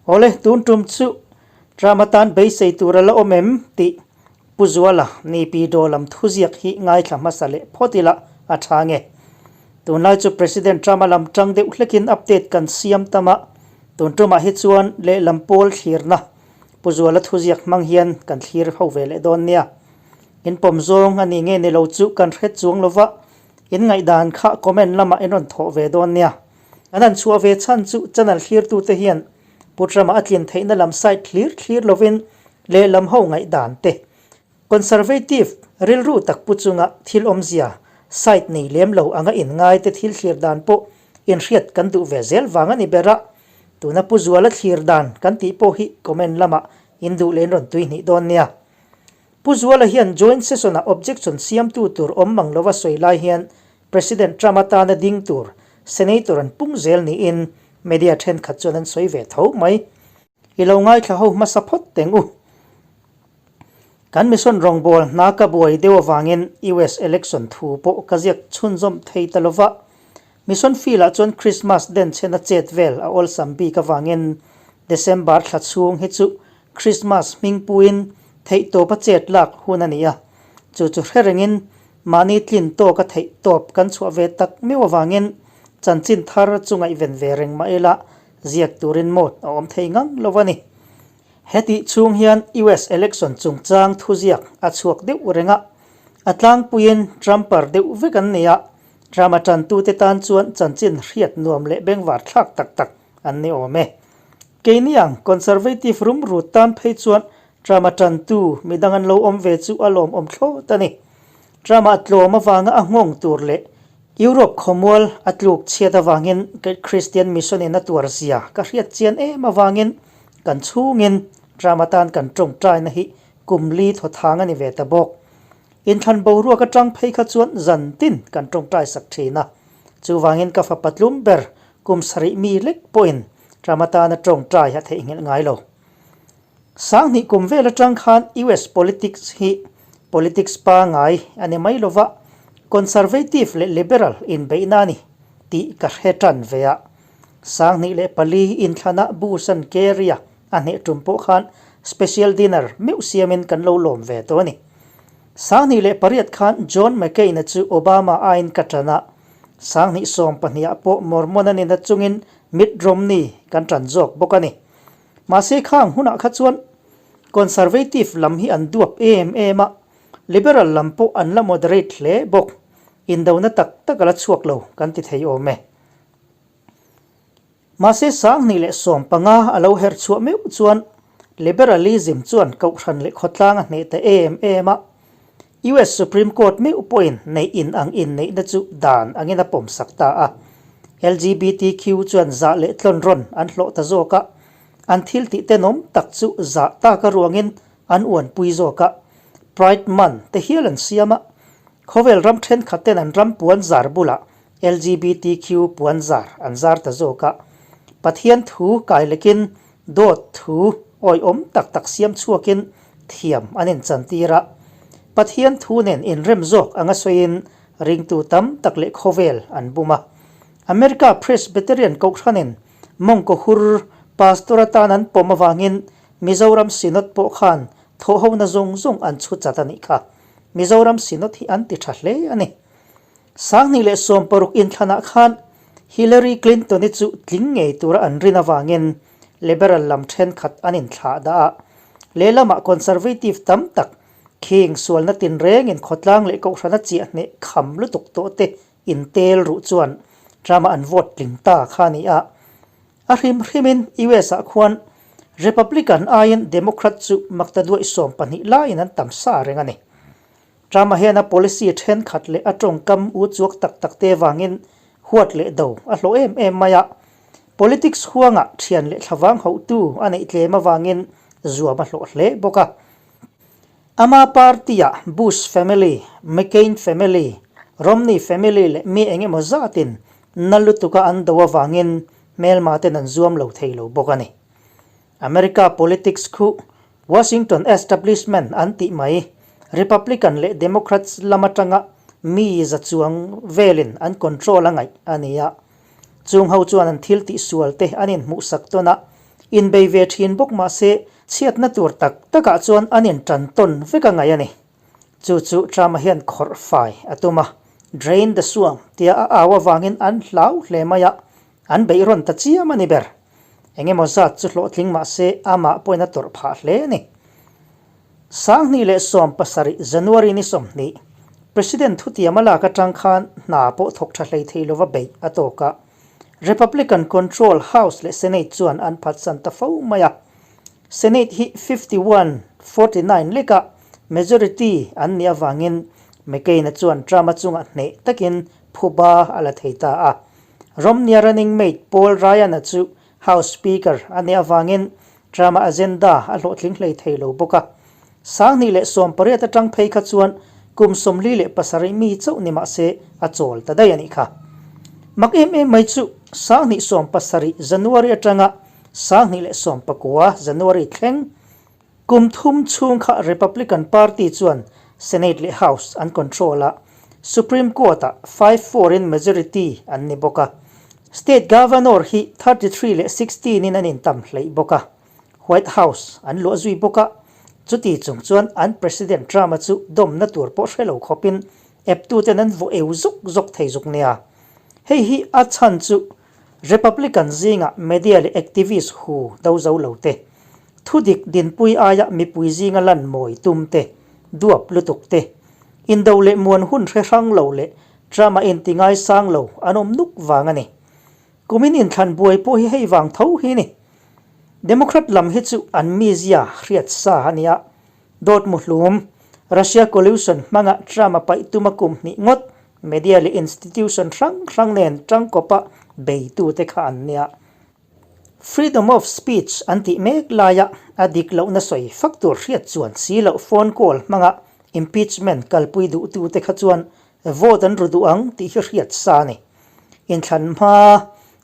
Awle, tun tum chu Trump atan beisei tur a la awm em? tih Pu Zuala ni Pi Daw lam thuziak hi ngaithla hmasa leh phawt ila a tha nge. Tunlai chu President Trump a lam tang deuh hlekin update kan siam tam a, tun tumah hi chuan lehlam pawl thlirna Pu Zuala thuziak hmang hian kan thlir ho ve leh dawn nia. In pawm zawng a ni nge ni lo chu kan hre chuang lova, in ngaihdan kha comment lamah in rawn thawh ve dawn nia. An han chhuah ve chhan chu channel thlirtute hian Pu Trump-a a tlin theihna lam side thlir thlir lovin lehlam ho ngaihdan te, Conservative rilru tak pu chunga thil awmzia side nei lem lo anga inngai te thil thlir dan pawh inhriat kan duh ve zel vang a ni ber a, tuna Pu Zuala thlir dan kan tih pawh hi comment lamah in duh leh in rawn tui hnih dawn nia. Pu Zuala hian joint session-ah objection siamtu tur awm mang lova sawi lai hian President Trump atana ding tur Senator an pung zel niin media thenkhat chuan an sawi ve tho mai. I lo ngaithla ho hmasa phawt teng u. Kan mission rawngbâwl hna ka buai deuh avangin US election thu pawh ka ziak chhunzawm thei ta lova. Mission field-ah chuan Christmas den chhena chet vel a awlsam bik avangin December thla chhung hi chu Christmas hmingpuiin theihtawpa chet lak hun a ni a. Chu chu hre rengin Mahni tlin tawk a theih tawp kan chhuah ve tak meuh avangin chanchin thar chu ngaihven ve reng mah ila ziak turin mawt a awm thei ngang lo a ni. Hetih chhung hian US election chungchang thuziak a chhuak deuh reng a, a tlangpuiin Trumper deuh vek an ni a, Trump a tantute tan chuan chanchin hriat nuam leh bengvar thlak tak tak an ni awm e. Keini ang Conservative rumrut tan phei chuan Trump a tantu midang an lo awm ve chu a lawmawm thlawt a ni. Trump a tlawm avanga a nghawng tur leh Europe khawmual a tluk chhiat avangin Christian mission in a tuar zia ka hriat chian em avangin kan chhungin Trump atan kan tawngtaina hi kum li thawthang a ni ve ta bawk. Inthlan boruak atang phei kha chuan zan tin kan tawngtai sak thin a. Chuvangin ka fapa tlum ber kum sarih mi lek pawhin Trump atana tawngtai a theihnghilh ngai lo. Sanghnih kum vel atang khan US politics hi politics pangai a ni mai lova, conservative leh liberal inbeihna a ni tih ka hre tan ve a. 2004 inthlana Bush an Kerry-a a hneh tum pawh khan special dinner meuh siamin kan lo lawm ve tawh a ni. 2008 khan John McCain-a chu Obama aiin ka tan a, 2012 ah pawh Mormon a nina chungin Mitt Romney kan tan zawk bawk a ni. Mahse khang hunah kha chuan Conservative lam hi an duap em em a, Liberal lam pawh an la moderate hle bawk. Indona tak tak a la chhuak lo kan ti thei awm e. Mahse 2015 a lo herh chhuah meuh chuan Liberalism chuan kohhran leh khawtlang a hneh ta em em a, US Supreme Court meuh pawhin neih in ang inneihna chu dan angin a pawmsak ta a. LGBTQ chuan zah leh tlawn rawn an hlawh ta zawk a, an thil tih tenawm tak chu zah taka ruangin an uanpui zawk a. Pride Month te hial an siam a, khawvel ram thenkhat ten an ram puan zar bulah LGBTQ puan zar an zar ta zawk a. Pathian thu kailekin dawt thu awihawm tak tak siam chhuakin thiam an inchantir a, Pathian thu nen inrem zawk anga sawiin ringtu tam tak leh khawvel an bum a. America Presbyterian Kohhranin Mawngkaw hur Pastor atan an pawm avangin Mizoram Synod pawh khan thawhhona zawng zawng an chhu chat a nih kha. Mizoram Synod hi an ti tha hle a ni. 2016 inthlanah khan Hillary Clinton-i chu tling ngei tura an rin avangin Liberal lam thenkhat an inthlah dah a, lehlamah Conservative tam tak khing sualna tinrengin khawtlang leh kohhrana chiah hneh kham lutuk tawh te intel ruh chuan Trump-a an vote tling ta kha a ni a. A hrim hrimin US-ah khuan Republican aiin Democrat chu makta duaih 12 laiin an tam sa reng a ni. Trump-a hian a policy thenkhat leh a tawngkam u chuak tak tak te vangin huat leh do a hlawh em em mai a. Politics huangah thian leh thlavang hauhtu a neih tlem avangin zuam a hlawh hle bawk a. Ama party-ah Bush family, McCain family, Romney family leh mi eng emaw zatin na lutuka an do avangin hmelma ten an zuam lo thei lo bawk a ni. America politics khu Washington establishment an tih mai, Republican leh Democrats lam atanga mi za chuang velin an control a ngaih a ni a. Chung ho chuan an thil tihsual te an inhmuhsak tawn a, Inbei ve thin bawk mah se, chhiatna tur tak takah chuan an intan tawn vek a ngaih a ni. Chu chu Trump-a hian khawrh fai a tum a, Drain the swamp tia a au avangin an hlau hle mai a, an beih rawn ta chiam a ni ber. Eng emaw zat chu hlawhtling mah se amah pawhin a tawrh phah hle a ni. 2017 January ni 20, President thutiam a lak atang khan hna pawh thawk tha hlei thei lova beih a tawk a, Republican control House leh Senate chuan an phatsan ta fo mai a. Senate hi 51, 49 lekah majority an nih avangin McCain-a chuan Trump-a chungah hneh takin phuba a la thei ta a. Romney-a running mate Paul Ryan-a chu House Speaker a nih avangin Trump-a agenda a hlawhtling hlei thei lo bawk a. 2018 atang phei kha chuan kum 47 mi chauh ni mah se a chawl ta daih a nih kha. Mak em em mai chu 2017 January atanga 2019 January thleng kum thum chhung kha Republican Party chuan Senate leh House an control a, Supreme Court-ah 5-4 in majority an ni bawk a. State Governor hi 33 leh 16 in an intam hleih bawk a. White House an luah zui bawk a, chuti chung chuan an President Trump-a chu dawmna tur pawh hre lo khawpin eptuten an vaw eu zuk zuk thei zuk nia. Hei hi a chhan chu Republican zingah media leh activist hu do zo lo te, thudik dinpui aia mipui zinga lan mawi tum te, duap lutuk te, indo leh muan hun hre hrang lo leh Trump-a inti ngaisang lo an awm nuk vang a ni. Kumin inthlan buai pawh hi hei vang tho hi ni. Democrat lam hi chu an mizia hriat sa a nia. Dawt muhlum, Russia collusion hmanga Trump a paih tum a kum hnih ngawt media leh institution hrang hrang nen tangkawpa beitute kha an nia. Freedom of speech an tih mek laia a dik lohna sawi fak tur hriat chuan si loh phone call hmanga impeachment kalpui duhtute kha chuan vote an ru duh ang tih hi hriat sa a ni. Inthlan hma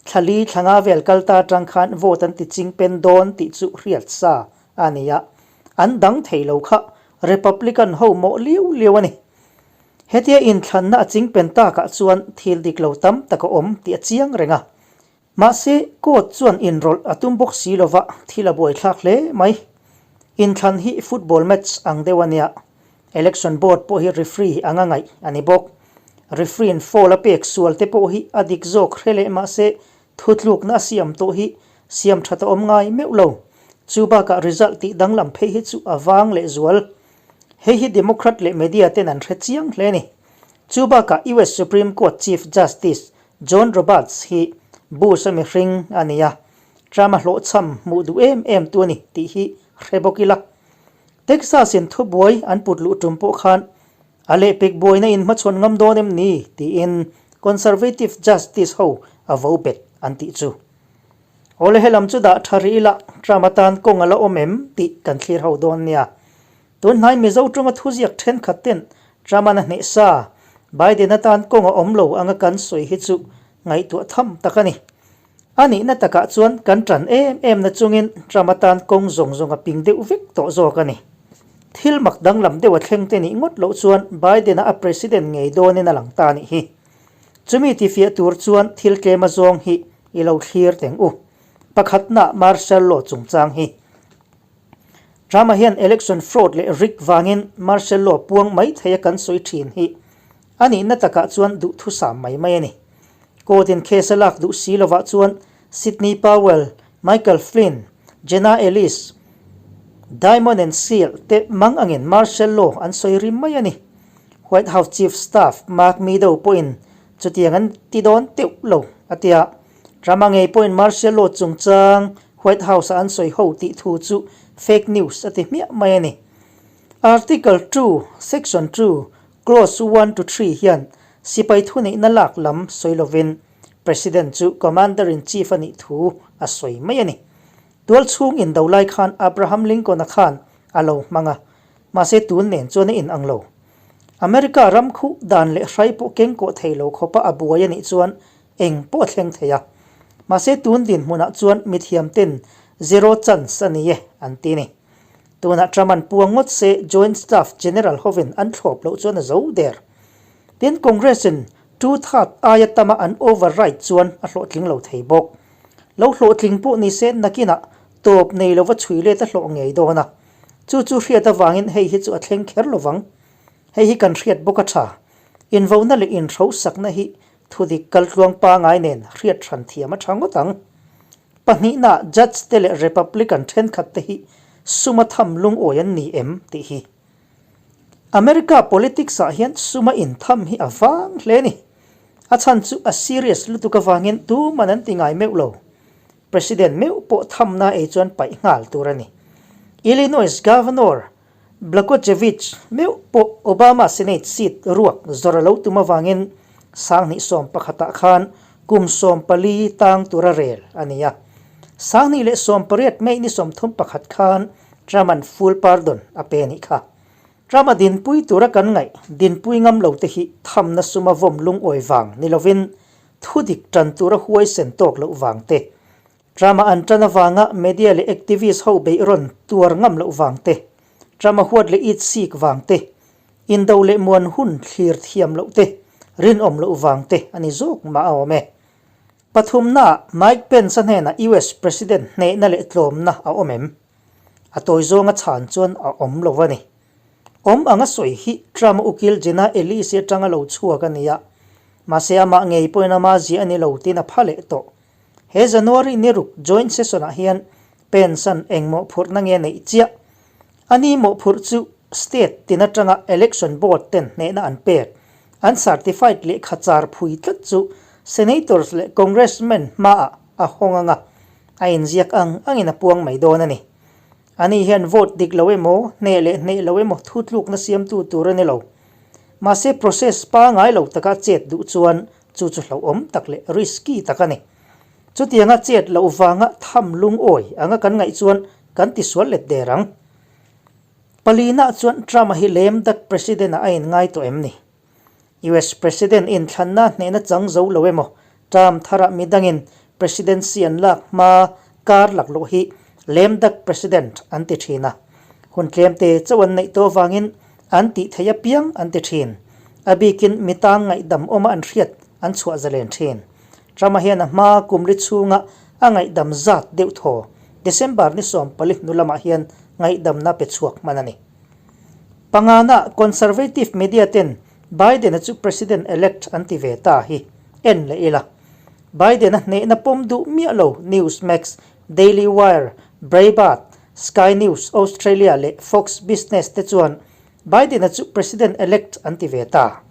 thlali thlanga vel kal ta atang khan vote an ti ching pen dawn tih chu hriat sa a ni a, an dang thei lo kha Republican ho mawh liau liau a ni. Hetia inthlanna a ching pen takah chuan thil dik lo tam tak a awm tih a chiang reng a. Mahse, court chuan inrawlh a tum bawk si lova thil a buaithlak hle mai. Inthlan hi football match ang deuh a nia. Election board pawh hi referee anga ngaih a ni bawk. Referee in foul a pek sual te pawh hi a dik zawk hre leh mahse thutlukna a siam tawh hi siam that a awm ngai meuh lo. Chu bakah result tih danglam phei hi chu a vang leh zual. Hei hi Democrat leh media ten an hre chiang hle a ni. Chu bakah US Supreme Court Chief Justice John Roberts hi Bush-a mihring a ni a, Trump-a hlawhchham hmuh duh em em tu a ni tih hi hre bawk ila. Texas-in thubuai an put luh tum pawh khan a lehpek buaina in hmachhawn ngam dawn em ni tiin Conservative Justice ho a vo bet an tih chu. Awle helam chu dah tha rih ila Trump atan kawng a la awm em tih kan thlir ho dawn nia. Tunhnai Mizo tawnga thuziak thenkhat ten Trump-an a hneh sa, Biden atan kawng a awm lo anga kan sawi hi chu ngaihtuah tham tak a ni. A nihna takah chuan kan tan em em na chungin Trump atan kawng zawng zawng a ping deuh vek tawh zawk a ni. Thil mak danglam deuh a thleng te nih ngawt loh chuan Biden-a a president ngei dawnin a lang ta nih hi. Chumi tifiah tur chuan thil tlem a zawng hi i lo thlir teng u. Pakhatna Martial Law chungchang hi. Trump-a hian election fraud leh rig vangin Martial Law puang mai thei a kan sawi thin hi a nihna takah chuan duhthusam mai mai a ni. Court in case a lak duh si lovah chuan Sidney Powell, Michael Flynn, Jenna Ellis, Diamond and Seal te mang angin Martial Law an sawi rim mai a ni. White House Chief Staff Mark Meadow pawhin chutiang an ti dawn teuh lo a ti a. Trump-a ngei pawhin Martial Law chungchang White House-a an sawi ho tih thu chu fake news a ti hmiah mai a ni. Article 2, Section 2, Clause 1 to 3 hian sipai thuneihna lak lam sawi lovin President chu Commander-in-Chief a nih thu a sawi mai a ni. Tual chhung indo lai khan Abraham Lincoln-a khan a lo hmang a, mahse tun nen chuan a inang lo. America ram khuh dan leh hrai pawh keng kawh thei lo khawpa a buai a nih chuan eng pawh a thleng thei a. Mahse tun dinhmunah chuan mithiamten zero chance a ni e an ti a ni. Tunah Trump an puang ngawt se Joint Staff General hovin an thlawp loh chuan a zo der. Tin Congress in two third aia tama an override chuan a hlawhtling lo thei bawk. Lo hlawhtling pawh ni se nakinah. tawp nei lova chhui let a hlawh ngei dawn a. Chu chu hriat avangin hei hi chu a thleng kher lovang. Hei hi kan hriat bawk a tha. Invohna leh inhrosakna hi thudik kaltluang pangai nen hriat hran thiam a tha ngawt ang. Pahnihna, Judge te leh Republican thenkhat te hi suma tham lungawi an ni em tih hi. America politics ah hian suma intham hi a vang hle a ni. A chhan chu a serious lutuk avangin tuman an ti ngai meuh lo. President meuh pawh thamna ei chuan paih nghal tur a ni. Illinois Governor Blagojevich meuh pawh Obama Senate seat ruak zawr a lo tum avangin sanghnih sawm pakhatah khan kum 14 tang tura rel a ni a. 2018 May ni 31 khan Trump-a'n full pardon a pe a nih kha. Trump-a dinpui tura kan ngaih dinpui ngam lo te hi thamna suma vawm lungawi vang ni lovin thudik tan tura huaisen tawk loh vang te, Trump-a an tan avanga media leh activist ho beih rawn tuar ngam loh vang te, Trump-a huat leh it sik vang te, indo leh muan hun thlir thiam loh te, rinawm loh vang te a ni zawk mah a awm e. Pathumnaah Mike Pence-a hnenah US President hnehna leh tlawmna a awm em? A tawi zawnga chhan chuan a awm lo a ni. Awm anga sawi hi Trump-a ukil Jenna Ellis-i atanga lo chhuak a ni a, mahse amah ngei pawhin ama ziah a ni lo tiin a pha leh tawh. He January ni ruk joint session ah hian Pence-a'n eng mawhphurhna nge neih chiah? A ni mawhphurh chu state tin atanga election board ten hnehna an pek, an certified lehkha char phui tlat chu senators leh congressmen hmaah a hawng anga a inziak ang angin a puang mai dawn a ni. Ani hian vote dik lo emaw, hneh leh hneh lo emaw thutlukna siamtu tur a ni lo. Mahse process pangai lo taka chet duh chuan Chu chu hlauhawm tak leh risky tak a ni. Chutianga chet loh vanga tham lungawi anga kan ngaih chuan kan tisual let der ang. Palina chuan Trump-a hi lem dak President-ah a inngai tawh em ni? US President inthlanna hnehna chang zo lo emaw term tharah midangin Presidency an lak hma kar laklawh hi lem dak President an ti thin a. Hun tlemte chauh an neih tawh avangin An tih theih apiang an ti thin. A bikin mi tang ngaihdam awma an hriat an chhuah zalen thin. Trump-a hian a hma kum ri chhunga a ngaihdam zat deuh thaw December ni 14 hnu lamah hian ngaihdamna pe chhuak hman a ni. Pangana Conservative media ten Biden-a chu President-elect an ti ve ta hi en leh ila. Biden-a hnehna pawm duh miah lo Newsmax, Daily Wire, Breitbart, Sky News Australia leh Fox Business te chuan Biden-a chu President-elect an ti ve ta.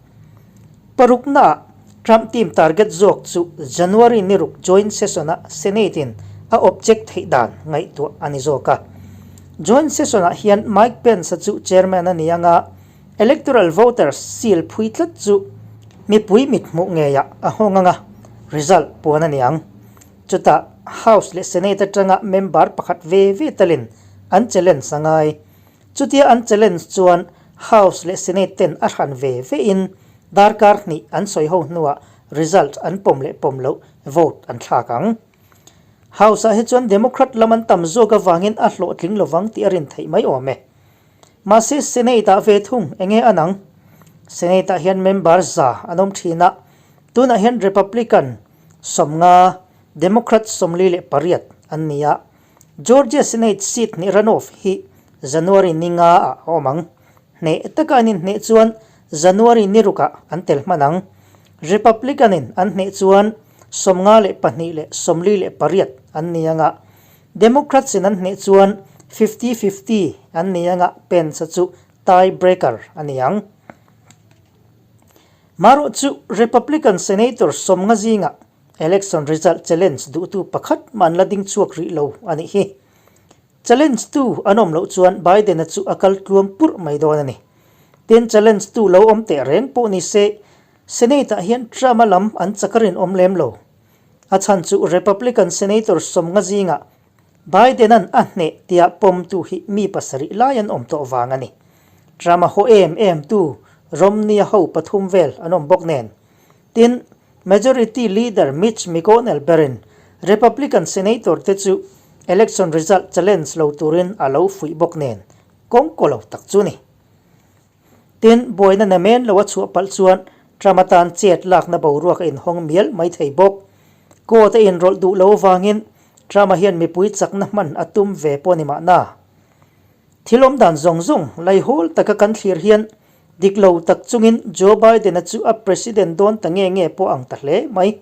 Paruknaah Trump team target zawk chu January ni ruk joint session-a Senate-in a object theih dan ngaihtuah a ni zawk a. Joint session-ah hian Mike Pence-a chu chairman a ni anga electoral voters seal phui tlat chu mipui mithmuh ngeiah a hawng anga result puan a ni ang. Chutah House leh Senate atanga member pakhat ve ve talin an challenge a ngai. Chutia an challenge chuan House leh Senate ten a hran ve ve in darkar hnih an sawi ho hnuah result an pawm leh pawm loh vote an thlak ang. House ah hi chuan Democrat lam an tam zawk avangin a hlawhtling lovang tih a rin theih mai awm e. Mahse Senate ah ve thung enge an ang? Senate ah hian member za an awm thin a, tunah hian Republican 50, Democrat 48 an ni a. Georgia Senate seat hnih runoff hi January ni nga ah a awm ang. Hneh taka an inhneh chuan January ni rukah an tel hman ang. Republican in an hneh chuan 52 leh 48 an ni ang a. Democrats in an hneh chuan fifty fifty an ni ang a, Pence-a chu tie breaker a ni ang. Marawh chu Republican Senator 50 zingah election result challenge duhtu pakhat mah an la ding chhuak rih lo a nih hi. Challenge tu an awm loh chuan Biden-a chu a kal tluang purh mai dawn a ni. Tin, challenge tu lo awm teh reng pawh ni se, Senate-ah hian Trump-a lam an chak a rinawm lem lo. A chhan chu Republican Senator 50 zingah Biden-a'n a hneh tia pawmtu hi mi pasarih lai an awm tawh vang a ni. Trump-a haw em em tu Romney-a ho pathum vel an awm bawk nen. Tin, Majority Leader Mitch McConnell berin Republican Senator te chu election result challenge lo turin a lo fuih bawk nen kawng kaw lo tak chu ni. Tin, buaina namen lo a chhuah palh chuan Trump atan chet lakna boruak a inhawng mial mai thei bawk. Court a inrawlh duh lo avangin. Trump-a hian mipui chakna hman a tum ve pawh a ni mahna. Thil awm dan zawng zawng laihawl taka kan thlir hian dik lo tak chungin Joe Biden-a chu a president dawn ta nge nge pawh ang ta hle mai.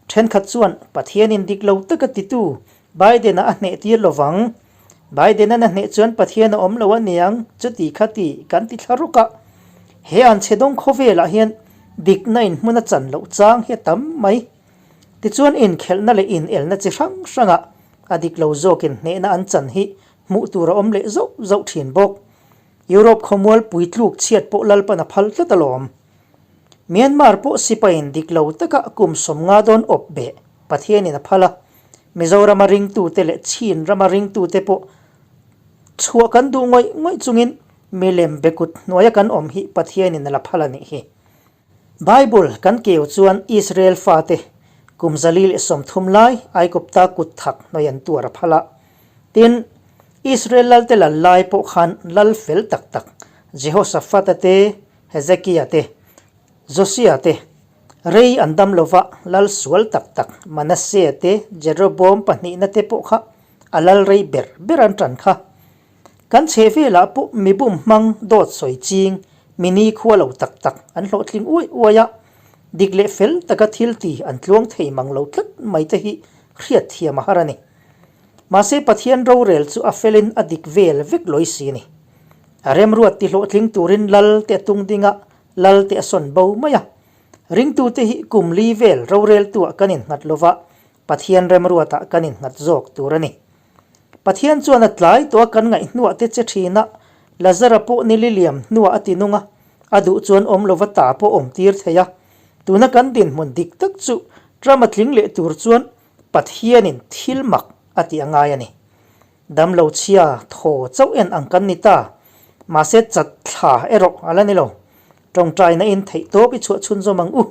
Thenkhat chuan Pathianin dik lo taka titu Biden-a a hneh tir lovang. Biden-an a hneh chuan Pathian a awm lo a niang chuti kha ti kan ti thla ruk a. He an chhe dawng khawvelah hian dikna inhmun a chan loh chang hi a tam mai. Tichuan inkhelhna leh inelna chi hrang hrangah a dik lo zawkin hnehna an chan hi hmuh tur a awm leh zauh zauh thin bawk. Europe khawmual puitluk chhiat pawh Lalpan a phal tlat alawm. Myanmar pawh sipaiin dik lo taka kum 50 dawn awp beh Pathianin a phal a, Mizorama ringtute leh Chin rama ringtute pawh chhuah kan duh ngawih ngawih chungin milem bekut hnuaia kan awm hi Pathianin a la phal a nih hi. Bible kan keu chuan Israel fate kum 130 lai Aigupta kut thak hnuai an tuar a phal a. Tin, Israel lalte lal lai pawh khan lal fel tak tak Jehoshaphat-a te, Hezekia te, Josia te, rei an dam lova lal sual tak tak Manasseh te, Jeroboam pahnihna te pawh kha a lal rei ber ber an tan kha. Kan chhe velah pawh mibum hmang dawt sawi ching mi nikhua lo tak tak an hlawhtling uai uai a, dik leh fel taka thil ti an tluang thei mang lo tlat mai te hi hriat thiam a har a ni. Mahse Pathian rorel chu a felin a dik vel vek lawi si a ni. A remruat ti hlawhtling turin lal te a tung ding a, lal te a sawn bo mai a. Ringtute hi kum li vel roreltuah kan innghat lova, Pathian remruatah kan innghat zawk tur a ni. Pathian chuan a tlai tawh a kan ngaih hnuah te che thin a, Lazara pawh ni li liam hnuah a ti nung a, a duh chuan awm lova ta pawh awm tir thei a. Tuna kan dinhmun dik tak chu Trump a tling leh tur chuan Pathianin thil mak a tih a ngai a ni. Damlo chhia thaw chauh en ang kan ni ta, mahse chat thla erawh a la ni lo. Tawngtaina in theihtawp i chhuah chhunzawm ang u.